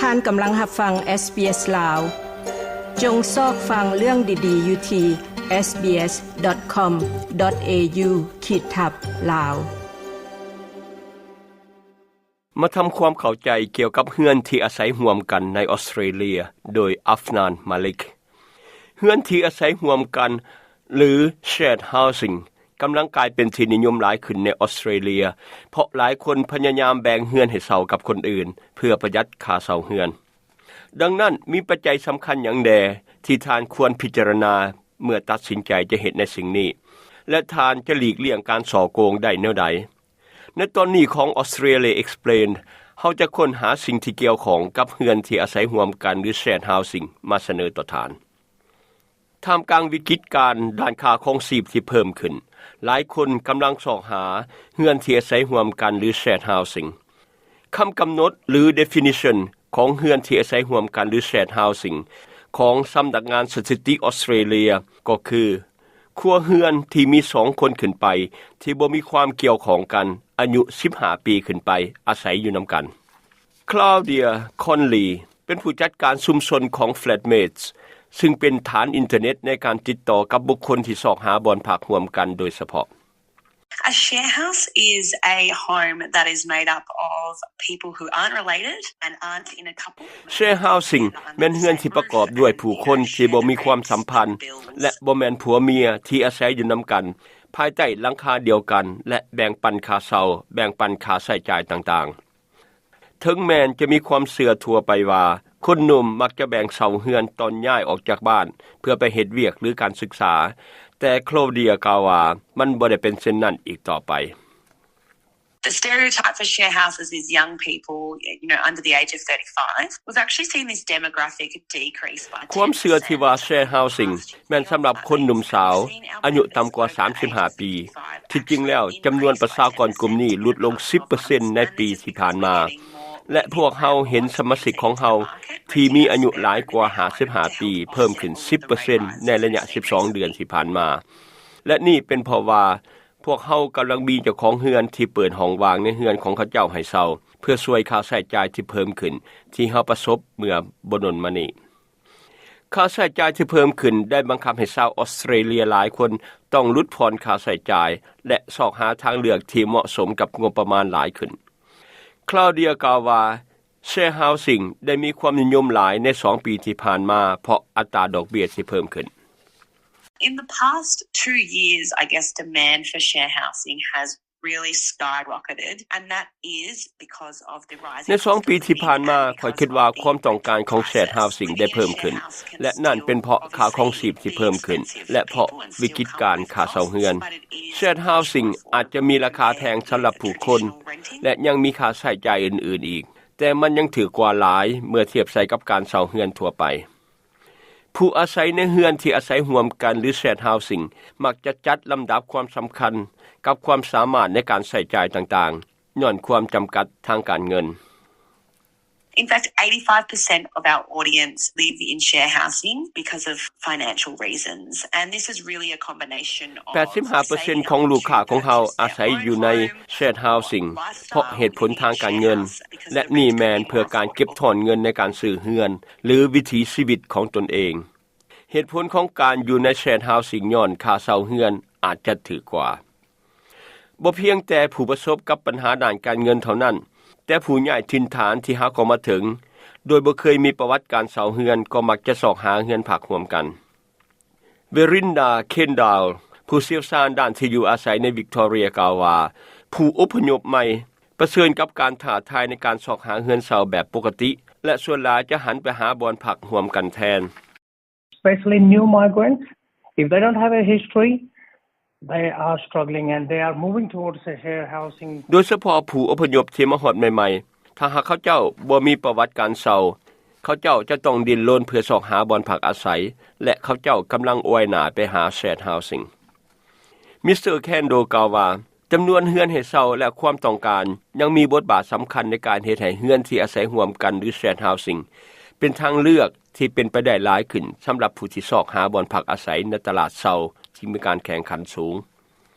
ທ່ານກຳລັງຮັບຟັງ SBS ລາວ. ຈົ່ງຊອກຟັງເລື່ອງດີໆຢູ່ທີ່ SBS.com.au ຂີດທັບ Lao. ມາທຳຄວາມເຂົ້າໃຈກ່ຽວກັບເຮືອນທີ່ອາໄສຮ່ວມກັນໃນອອສເຕຣເລຍ ໂດຍ Afnan Malik. ເຮືອນທີ່ອາໄສຮ່ວມກັນ ຫຼື Shared Housing ກຳລັງກາຍເປັນທີ່ນິຍົມຫຼາຍຂຶ້ນໃນອອສເຕຣເລຍ ເພາະຫຼາຍຄົນພະຍາຍາມແບ່ງເຮືອນໃຫ້ເຊົ່າກັບຄົນອື່ນ ເພື່ອປະຢັດຄ່າເຊົ່າເຮືອນ. ດັ່ງນັ້ນ, ມີປັດໄຈສຳຄັນຫຍັງແດ່ທີ່ທ່ານຄວນພິຈາລະນາເມື່ອຕັດສິນໃຈຈະເຮັດໃນສິ່ງນີ້ ແລະ ທ່ານຈະຫຼີກລ່ຽງການສໍ້ໂກງໄດ້ແນວໃດ? ໃນຕອນນີ້ຂອງ Australia Explained, ເຮົາຈະຄົ້ນຫາສິ່ງທີ່ກ່ຽວຂ້ອງກັບເຮືອນທີ່ອາໄສຮ່ວມກັນ ຫຼື Shared Housing ມາສະເໜີຕໍ່ທ່ານ. ທ່າມກາງວິກິດການດ້ານຄ່າຄອງຊີບທີ່ເພີ່ມຂຶ້ນ, ຫຼາຍຄົນກຳລັງຊອກຫາເຮືອນທີ່ອາໄສຮ່ວມກັນ ຫຼື Shared Housing. ຄຳກຳນົດ ຫຼື Definition ຂອງເຮືອນທີ່ອາໄສຮ່ວມກັນ ຫຼື Shared Housing ຂອງສຳນັກງານສະຖິຕິອອສເຕຣເລຍ ກໍຄື ຄົວເຮືອນທີ່ມີສອງຄົນຂຶ້ນໄປ ທີ່ບໍ່ມີຄວາມກ່ຽວຂ້ອງກັນ ອາຍຸສິບຫ້າປີຂຶ້ນໄປ ອາໄສຢູ່ນຳກັນ. Claudia Conley ເປັນຜູ້ຈັດການຊຸມຊົນຂອງ Flatmates ຊຶ່ງເປັນຖານອິນເຕີເນັດໃນການຕິດຕໍ່ກັບບຸກຄົນທີ່ຊອກຫາບ່ອນພັກຮ່ວມກັນໂດຍສະເພາະ. A share house is a home that is made up of people who aren't related and aren't in a couple. Share housing ແມ່ນເຮືອນທີ່ປະກອບດ້ວຍຜູ້ຄົນທີ່ບໍ່ມີຄວາມສຳພັນ ແລະ ບໍ່ແມ່ນຜົວເມຍທີ່ອາໄສຢູ່ນຳກັນ ພາຍໃຕ້ຫຼັງຄາດຽວກັນ ແລະ ແບ່ງປັນຄ່າເຊົ່າ, ແບ່ງປັນຄ່າໃຊ້ຈ່າຍຕ່າງໆ. ເຖິງແມ່ນຈະມີຄວາມເຊື່ອທົ່ວໄປວ່າ ຄົນໜຸ່ມມັກຈະແບ່ງເຊົ່າເຮືອນຕອນຍ້າຍອອກຈາກບ້ານເພື່ອໄປເຮັດວຽກ ຫຼື ການສຶກສາ, ແຕ່ Claudia ກ່າວວ່າ ມັນບໍ່ໄດ້ເປັນເຊັ່ນນັ້ນອີກຕໍ່ໄປ. The stereotype for share houses is young people, you know, under the age of thirty-five. We've actually seen this demographic decrease by ten percent. ຄວາມເຊື່ອທີ່ວ່າ Share Housing ແມ່ນສຳລັບຄົນໜຸ່ມສາວອາຍຸຕ່ຳກວ່າສາມສິບຫ້າປີ. ທີ່ຈິງແລ້ວ, ຈຳນວນປະຊາກອນກຸ່ມນີ້ຫຼຸດລົງສິບເປີເຊັນໃນປີທີ່ຜ່ານມາ ແລະ ພວກເຮົາເຫັນສະມາຊິກຂອງເຮົາທີ່ມີອາຍຸຫຼາຍກວ່າຫ້າສິບຫ້າປີ ເພີ່ມຂຶ້ນສິບເປີເຊັນໃນໄລຍະສິບສອງເດືອນທີ່ຜ່ານມາ ແລະ ນີ້ເປັນເພາະວ່າ ພວກເຮົາກຳລັງມີເຈົ້າຂອງເຮືອນທີ່ເປີດຫ້ອງວ່າງໃນເຮືອນຂອງເຂົາເຈົ້າໃຫ້ເຊົ່າ ເພື່ອຊ່ວຍຄ່າໃຊ້ຈ່າຍທີ່ເພີ່ມຂຶ້ນ ທີ່ເຮົາປະສົບເມື່ອບໍ່ດົນມານີ້. ຄ່າໃຊ້ຈ່າຍທີ່ເພີ່ມຂຶ້ນໄດ້ບັງຄັບໃຫ້ຊາວອອສເຕຣເລຍຫຼາຍຄົນຕ້ອງຫຼຸດຜ່ອນຄ່າໃຊ້ຈ່າຍ ແລະ ຊອກຫາທາງເລືອກທີ່ເໝາະສົມກັບງົບປະມານຫຼາຍຂຶ້ນ. Claudia ກ່າວວ່າ Share Housing ໄດ້ມີຄວາມນິຍົມຫຼາຍໃນສອງປີທີ່ຜ່ານມາ ເພາະອັດຕາດອກເບ້ຍທີ່ເພີ່ມຂຶ້ນ. In the past two years, I guess demand for share housing has really skyrocketed, and that is because of the rising cost of living and because of the ໃນສອງປີທີ່ຜ່ານມາ, ຂ້ອຍຄິດວ່າຄວາມຕ້ອງການຂອງ Shared Housing ໄດ້ເພີ່ມຂຶ້ນ ແລະ ນັ້ນເປັນເພາະຄ່າຄອງຊີບທີ່ເພີ່ມຂຶ້ນ ແລະ ເພາະວິກິດການຄ່າເຊົ່າເຮືອນ. Shared Housing ອາດຈະມີລາຄາແພງສຳລັບຜູ້ຄົນ ແລະ ຍັງມີຄ່າໃຊ້ຈ່າຍອື່ນໆອີກ, ແຕ່ມັນຍັງຖືກກວ່າຫຼາຍເມື່ອທຽບໃສ່ກັບການເຊົ່າເຮືອນທົ່ວໄປ. ຜູ້ອາໄສໃນເຮືອນທີ່ອາໄສຮ່ວມກັນ ຫຼື Shared Housing ມັກຈະຈັດລຳດັບຄວາມສຳຄັນກັບຄວາມສາມາດໃນການໃຊ້ຈ່າຍຕ່າງໆ ຍ້ອນຄວາມຈຳກັດທາງການເງິນ. In fact, eighty-five percent of our audience live in share housing because of financial reasons, and this is really a combination of ແປດສິບຫ້າເປີເຊັນຂອງລູກຄ້າຂອງເຮົາອາໄສຢູ່ໃນ Shared Housing ເພາະເຫດຜົນທາງການເງິນ ແລະ ນີ້ແມ່ນເພື່ອການເກັບທ້ອນເງິນໃນການຊື້ເຮືອນ ຫຼື ວິຖີຊີວິດຂອງຕົນເອງ. ເຫດຜົນຂອງການຢູ່ໃນ Shared Housing ຍ້ອນຄ່າເຊົ່າເຮືອນອາດຈະຖືກກວ່າ. ບໍ່ພຽງແຕ່ຜູ້ປະສົບກັບບັນຫາດ້ານການເງິນເທົ່ານັ້ນ, ແຕ່ຜູ້ຍ້າຍຖິ່ນຖານທີ່ຫາກໍມາເຖິງ ໂດຍບໍ່ເຄີຍມີປະຫວັດການເຊົ່າເຮືອນ ກໍມັກຈະຊອກຫາເຮືອນພັກຮ່ວມກັນ. Verinda Kendall ຜູ້ຊ່ຽວຊານດ້ານທີ່ຢູ່ອາໄສໃນ Victoria ກ່າວວ່າ ຜູ້ອົບພະຍົບໃໝ່ປະເຊີນກັບການທ້າທາຍໃນການຊອກຫາເຮືອນເຊົ່າແບບປົກກະຕິ ແລະ ສ່ວນຫຼາຍຈະຫັນໄປຫາບ່ອນພັກຮ່ວມກັນແທນ. Especially new migrants, if they don't have a history, they are struggling and they are moving towards a share housing. ໂດຍສະເພາະຜູ້ອົບພະຍົບທີ່ມາຮອດໃໝ່ໆ, ຖ້າຫາກເຂົາເຈົ້າບໍ່ມີປະຫວັດການເຊົ່າ, ເຂົາເຈົ້າຈະຕ້ອງດີ້ນລົນເພື່ອຊອກຫາບ່ອນພັກອາໄສ ແລະ ເຂົາເຈົ້າກຳລັງອວຍໜ້າໄປຫາ Shared Housing. ມິສເຕີ Kendall ກ່າວວ່າ ຈຳນວນເຮືອນໃຫ້ເຊົ່າ ແລະ ຄວາມຕ້ອງການຍັງມີບົດບາດສຳຄັນໃນການເຮັດໃຫ້ເຮືອນທີ່ອາໄສຮ່ວມກັນ ຫຼື Shared Housing ເປັນທາງເລືອກທີ່ເປັນໄປໄດ້ຫຼາຍຂຶ້ນສຳລັບຜູ້ທີ່ຊອກຫາບ່ອນພັກອາໄສໃນຕະຫຼາດເຊົ່າທີ່ມີການແຂ່ງຂັນສູງ.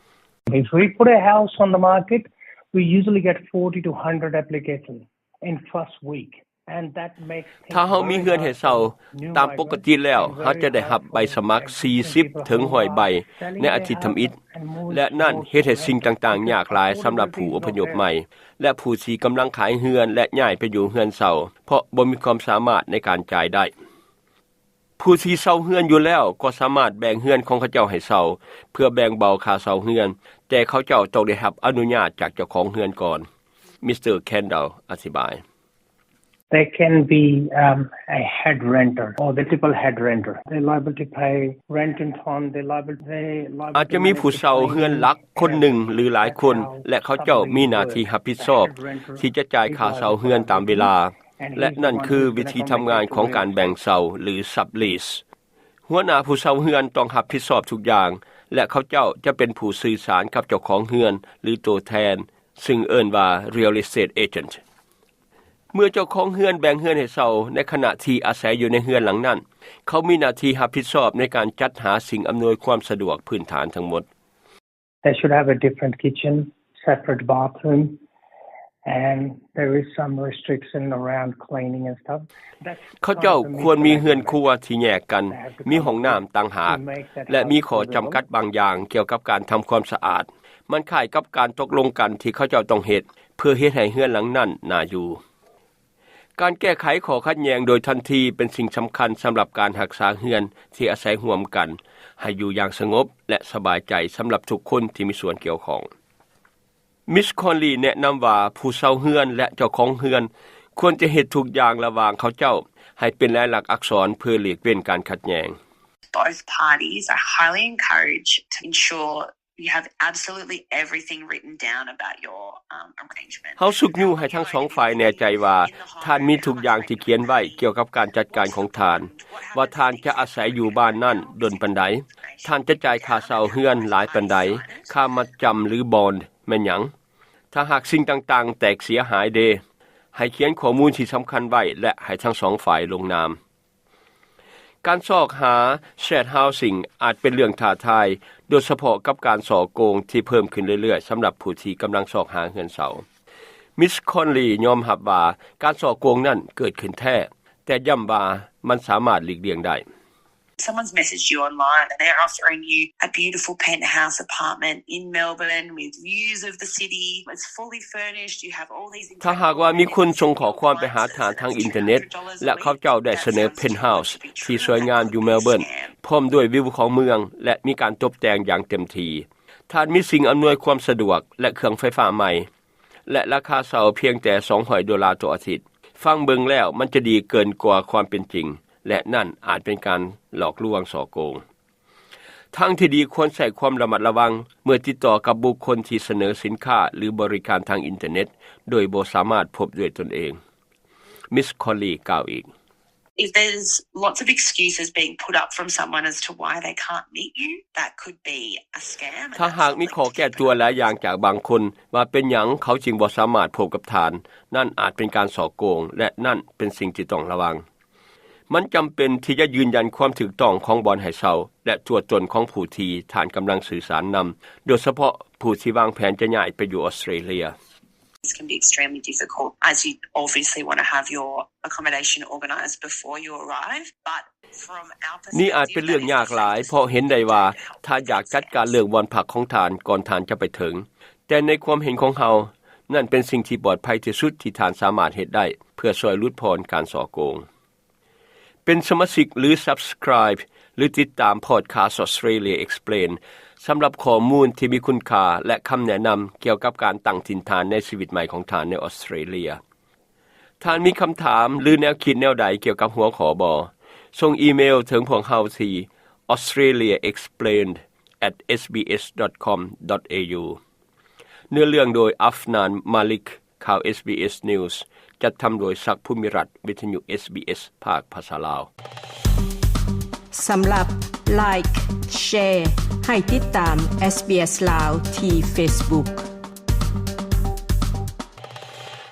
If we put a house on the market, we usually get forty to hundred applications in first week. ຖ້າເຮົາມີເຮືອນໃຫ້ເຊົ່າ, ຕາມປົກກະຕິແລ້ວເຮົາຈະໄດ້ຮັບໃບສະໝັກສີ່ສິບເຖິງຮ້ອຍໃບໃນອາທິດທຳອິດ ແລະ ນັ້ນເຮັດໃຫ້ສິ່ງຕ່າງໆຍາກຫຼາຍສຳລັບຜູ້ອົບພະຍົບໃໝ່ ແລະ ຜູ້ທີ່ກຳລັງຂາຍເຮືອນ ແລະ ຍ້າຍໄປຢູ່ເຮືອນເຊົ່າ ເພາະບໍ່ມີຄວາມສາມາດໃນການຈ່າຍໄດ້. ຜູ້ທີ່ເຊົ່າເຮືອນຢູ່ແລ້ວກໍສາມາດແບ່ງເຮືອນຂອງເຂົາເຈົ້າໃຫ້ເຊົ່າ ເພື່ອແບ່ງເບົາຄ່າເຊົ່າເຮືອນ, ແຕ່ເຂົາເຈົ້າຕ້ອງໄດ້ຮັບອະນຸຍາດຈາກເຈົ້າຂອງເຮືອນກ່ອນ, ມິສເຕີ ແຄນດອລ ອະທິບາຍ. They can be, um, a head renter or multiple head renter. They're liable to pay rent in time. They're liable, they're liable ອາດຈະມີຜູ້ເຊົ່າເຮືອນຫຼັກຄົນໜຶ່ງ ຫຼື ຫຼາຍຄົນ ແລະ ເຂົາເຈົ້າມີໜ້າທີ່ຮັບຜິດຊອບທີ່ຈະຈ່າຍຄ່າເຊົ່າເຮືອນຕາມເວລາ ແລະ ນັ້ນຄືວິທີທຳງານຂອງການແບ່ງເຊົ່າ ຫຼື sublease. ຫົວໜ້າຜູ້ເຊົ່າເຮືອນຕ້ອງຮັບຜິດຊອບທຸກຢ່າງ ແລະ ເຂົາເຈົ້າຈະເປັນຜູ້ສື່ສານກັບເຈົ້າຂອງເຮືອນ ຫຼື ຕົວແທນ, ຊຶ່ງເອີ້ນວ່າ real estate agent. ເມື່ອເຈົ້າຂອງເຮືອນແບ່ງເຮືອນໃຫ້ເຊົ່າ ໃນຂະນະທີ່ອາໄສຢູ່ໃນເຮືອນຫຼັງນັ້ນ, ເຂົາມີໜ້າທີ່ຮັບຜິດຊອບໃນການຈັດຫາສິ່ງອຳນວຍຄວາມສະດວກພື້ນຖານທັງໝົດ. They should have a different kitchen, separate bathroom, and there is some restriction around cleaning and stuff. ເຂົາເຈົ້າຄວນມີເຮືອນຄົວທີ່ແຍກກັນ, ມີຫ້ອງນ້ຳຕ່າງຫາກ ແລະ ມີຂໍ້ຈຳກັດບາງຢ່າງກ່ຽວກັບການທຳຄວາມສະອາດ. ມັນຄ້າຍກັບການຕົກລົງກັນທີ່ເຂົາເຈົ້າຕ້ອງເຮັດ ເພື່ອເຮັດໃຫ້ເຮືອນຫຼັງນັ້ນໜ້າຢູ່. ການແກ້ໄຂຂໍ້ຂັດແຍ່ງໂດຍທັນທີເປັນສິ່ງສຳຄັນສຳລັບການຮັກສາເຮືອນທີ່ອາໄສຮ່ວມກັນໃຫ້ຢູ່ຢ່າງສະຫງົບ ແລະ ສະບາຍໃຈສຳລັບທຸກຄົນທີ່ມີສ່ວນກ່ຽວຂ້ອງ. ມິສ ຄອນລີ ແນະນຳວ່າຜູ້ເຊົ່າເຮືອນ ແລະ ເຈົ້າຂອງເຮືອນຄວນຈະເຮັດທຸກຢ່າງລະຫວ່າງເຂົາເຈົ້າໃຫ້ເປັນລາຍລັກອັກສອນເພື່ອຫຼີກເວັ້ນການຂັດແຍ່ງ. Both parties are highly encouraged to ensure you have absolutely everything written down about your, um, arrangement. ເຮົາຊຸກຍູ້ໃຫ້ທັງສອງຝ່າຍແນ່ໃຈວ່າທ່ານມີທຸກຢ່າງທີ່ຂຽນໄວ້ກ່ຽວກັບການຈັດການຂອງທ່ານ, ວ່າທ່ານຈະອາໄສຢູ່ບ້ານນັ້ນດົນປານໃດ, ທ່ານຈະຈ່າຍຄ່າເຊົ່າເຮືອນຫຼາຍປານໃດ, ຄ່າມັດຈຳ ຫຼື ບອນແມ່ນຫຍັງ? ຖ້າຫາກສິ່ງຕ່າງໆແຕກເສຍຫາຍເດ? ໃຫ້ຂຽນຂໍ້ມູນທີ່ສຳຄັນໄວ້ ແລະ ໃຫ້ທັງສອງຝ່າຍລົງນາມ. ການຊອກຫາ shared housing ອາດເປັນເລື່ອງທ້າທາຍ, ໂດຍສະເພາະກັບການສໍ້ໂກງທີ່ເພີ່ມຂຶ້ນເລື້ອຍໆສຳລັບຜູ້ທີ່ກຳລັງຊອກຫາເຮືອນເຊົ່າ. ມິສ ຄອນລີ ຍອມຮັບວ່າການສໍ້ໂກງນັ້ນເກີດຂຶ້ນແທ້, ແຕ່ຢ້ຳວ່າມັນສາມາດຫຼີກລ່ຽງໄດ້. Someone's messaged you online and they're offering you a beautiful penthouse apartment in Melbourne with views of the city. It's fully furnished. You have all these ຖ້າຫາກວ່າມີຄົນສົ່ງຂໍ້ຄວາມໄປຫາທ່ານທາງອິນເຕີເນັດ ແລະ ເຂົາເຈົ້າໄດ້ສະເໜີເພັນເຮົາສ໌ທີ່ສວຍງາມຢູ່ເມລເບີນ ພ້ອມດ້ວຍວິວຂອງເມືອງ ແລະ ມີການຕົບແຕ່ງຢ່າງເຕັມທີ່, ທ່ານມີສິ່ງອຳນວຍຄວາມສະດວກ ແລະ ເຄື່ອງໄຟຟ້າໃໝ່ ແລະ ລາຄາເຊົ່າພຽງແຕ່ສອງຮ້ອຍໂດລາຕໍ່ອາທິດ. ຟັງເບິ່ງແລ້ວມັນຈະດີເກີນກວ່າຄວາມເປັນຈິງ ແລະ ນັ້ນອາດເປັນການຫຼອກລວງສໍ້ໂກງ. ທາງທີ່ດີຄວນໃຊ້ຄວາມລະມັດລະວັງເມື່ອຕິດຕໍ່ກັບບຸກຄົນທີ່ສະເໜີສິນຄ້າ ຫຼື ບໍລິການທາງອິນເຕີເນັດໂດຍບໍ່ສາມາດພົບດ້ວຍຕົນເອງ, ມິສ ຄອນລີ ກ່າວອີກ. If there's lots of excuses being put up from someone as to why they can't meet you, that could be a scam. ຖ້າຫາກມີຂໍ້ແກ້ຕົວຫຼາຍຢ່າງຈາກບາງຄົນວ່າເປັນຫຍັງເຂົາຈຶ່ງບໍ່ສາມາດພົບກັບທ່ານ, ນັ້ນອາດເປັນການສໍ້ໂກງ ແລະ ນັ້ນເປັນສິ່ງທີ່ຕ້ອງລະວັງ. ມັນຈຳເປັນທີ່ຈະຢືນຢັນຄວາມຖືກຕ້ອງຂອງບ່ອນໃຫ້ເຊົ່າ ແລະ ຕົວຕົນຂອງຜູ້ທີ່ທ່ານກຳລັງສື່ສານນຳ, ໂດຍສະເພາະຜູ້ທີ່ວາງແຜນຈະຍ້າຍໄປຢູ່ອອສເຕຣເລຍ. This can be extremely difficult, as you obviously want to have your accommodation organised before you arrive, but from our perspective, ນີ້ອາດເປັນເລື່ອງຍາກຫຼາຍ, ເພາະເຫັນໄດ້ວ່າທ່ານຢາກຈັດການເລື່ອງບ່ອນພັກຂອງທ່ານກ່ອນທ່ານຈະໄປເຖິງ, ແຕ່ໃນຄວາມເຫັນຂອງເຮົາ, ນັ້ນເປັນສິ່ງທີ່ປອດໄພທີ່ສຸດທີ່ທ່ານສາມາດເຮັດໄດ້ ເພື່ອຊ່ວຍຫຼຸດຜ່ອນການສໍ້ໂກງ. ເປັນສະມາຊິກ ຫຼື Subscribe ຫຼື ຕິດຕາມ Podcast Australia Explained ສຳລັບຂໍ້ມູນທີ່ມີຄຸນຄ່າ ແລະ ຄຳແນະນຳກ່ຽວກັບການຕັ້ງຖິ່ນຖານໃນຊີວິດໃໝ່ຂອງທ່ານໃນອອສເຕຣເລຍ. ທ່ານມີຄຳຖາມ ຫຼື ແນວຄິດແນວໃດກ່ຽວກັບຫົວຂໍ້ບໍ່? ສົ່ງອີເມວເຖິງພວກເຮົາທີ່ australiaexplained at sbs.com.au. ເນື້ອເລື່ອງໂດຍ ອັຟນານ ມາລິກ. ຂ່າວ SBS News ຈັດທຳໂດຍ ສັກ ພູມິລັດ, ວິທະຍຸ SBS ພາກພາສາລາວ. ສຳລັບ Like, Share ໃຫ້ຕິດຕາມ SBS ລາວ ທີ່ Facebook.